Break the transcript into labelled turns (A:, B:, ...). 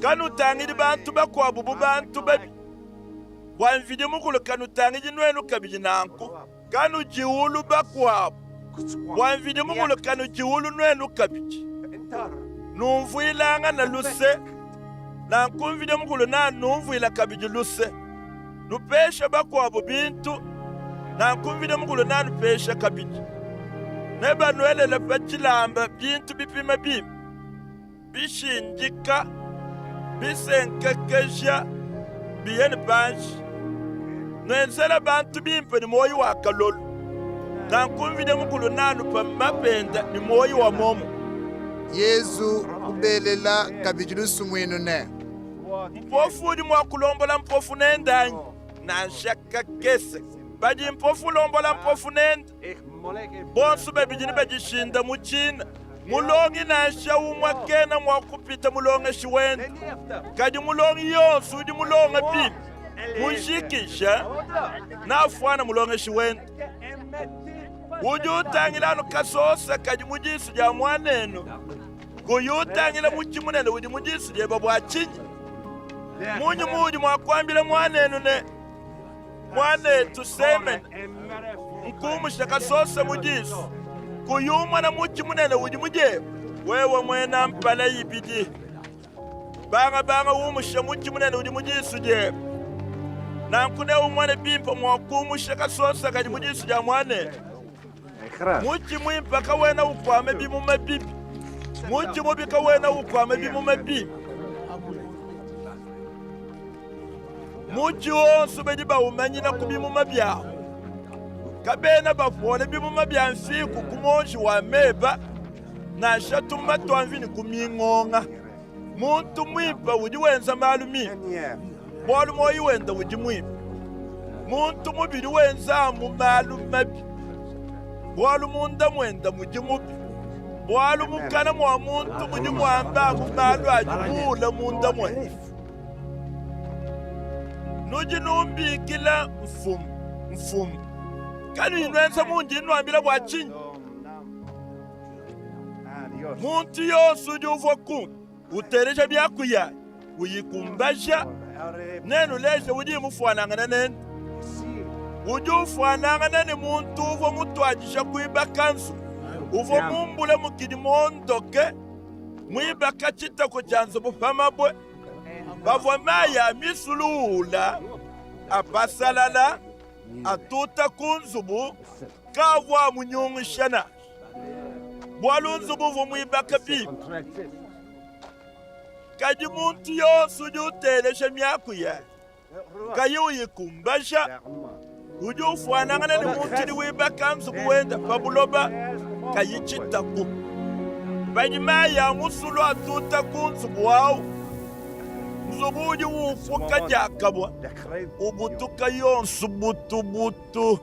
A: Kanutangidi bantu bakuabu bu bantu babi, bua Mvidi Mukulu kanutangidi nuenu kabidi nanku. Kanujiwulu bakuabu, bua Mvidi Mukulu kanujiwulu nuenu kabidi. Numvuilangane luse, nanku Mvidi Mukulu neanumvuile kabidi luse. Nupeshe bakuabu bintu, nanku Mvidi Mukulu neanupeshe kabidi. Nebanuelele pa tshilamba bintu bipima bimpe, bishindika, bisenkekeja, biye ne panshi. Nuenzele bantu bimpe ne muoyi wa kalolu, nanku Mvidi Mukulu neanupe mapa ende ne muoyi wa momumue.
B: Yezu kubelela kabidi lusumuinu ne.
A: Mpofu udi mua kulombola mpofu nende anyi? Nansha kakese! Padi mpofu ulombola mpofu nende, bonso babidi nebadishinde mu tshina. Mulongi nansha umue kena mua kupita mulongeshi wende, kadi mulongi yonso udi mulonge bimpe, mujikije, neafuane mulongeshi wende. Udi utangila anu kasosa kadi mu disu dia muanenu, kuyi utangila mutshi munene udi mu disu diebe bua tshinyi? Mmunyi muudi mua kuambila muanenu ne, Muanetu, semena, nkumushe kasosa mu disu, kuyi umona mutshi munene udi mu diebe? Wewe muena mpala ibidi, bangabanga umushe mutshi munene udi mu disu diebe, nanku neumone bimpe mua kumusha kasosa kadi mu disu dia muanebe. Mutshi muimpe kawena ukuama bimuma bibi, mutshi mubi kawena ukuama bimuma bimpe. Mutshi wonso badi baumanyina ku bimuma biawu. Kabena bapola bimuma bia mfiku ku muonji wa meba, nansha tumuma tua mvinyo ku mingonga. Muntu muimpe udi wenza malu mimpe, bualu muoyo wende udi muimpe. Muntu mubi udi wenza amu malu mabi, bualu munda muende mudi mubi. Bualu mukana mua muntu mudi muamba amu malu adi muule munda muende. Nudi numbikila Mfumu, Mfumu, kanuyi nuenza mundi nnuambila bua tshinyi? Muntu yonso udi uvua kundi uteleja miaku yanyi, uyikumbaja, nenuleje udi mufuanangane nende. Udi ufuanangana ne muntu uvua mutuadije kuibaka nzubu, uvua mumbule mukidi muondoke, muibaka tshitaku tshia nzubu pa mabue. Pavua mayi a misulu uula, apasalala, atuta ku nzubu, kaavua amunyungusha nansha, bualu nzubu uvua muibaka bimpe. Kadi muntu yonso udi uteleja miaku yanyi, kayi uyikumbaja, udi ufuanangana ne muntu udi wibaka nzubu wende pa buloba kayi tshitaku. Padi mayi a musulu atuta ku nzubu au, nzubu udi upuka diakamue, ubutuka yonso butubutu.